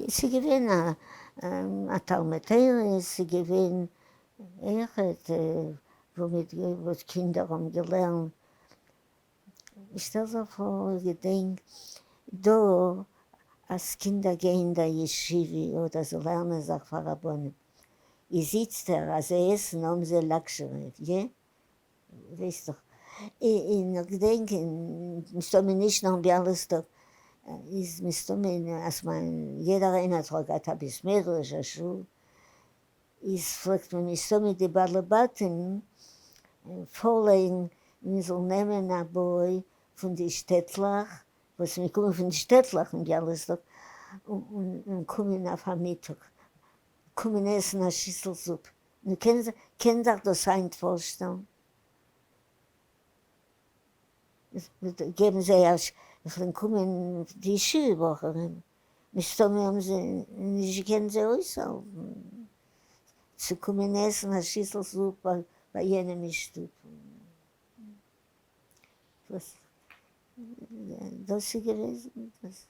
ס'איז געווען א תלמוד תורה, ס'איז געווען אויכעט וואו קינדער האבן געלערנט. שטעל זיך פאר, איך געדענק דא אז קינדער גייען אין דער ישיבה אדער זיי לערנען זיך פאר רבנים, איז איצטער אז זיי עסן האבן זיי luxury, איא? ווייסט דאך, און איך געדענק מסתמא נישט נאר אין ביאליסטאק, איז מסתמא אז מיין יעדער איינער האט דאך געהאט א בית מדרש, א שול, איז פלעגט מען מסתמא די בעלי בתים פארלייגן מען זאל נעמען א boy פון די שטעטלעך, וואס מיר קומען פון די שטעטלעך אין ביאליסטאק, און קומען אויף א מיטאג, קומען עסן א שיסל זופ. נו קען זיך דאס היינט פארשטעלן? געבן זיי א פלעגן קומען די ישיבה בחורים, מסתמא האבן זיי נישט געקענט זיי אויסהאלטן צו קומען עסן א שיסל זופ ביי יענעם אין שטוב. דאס איז געוועזן דאס.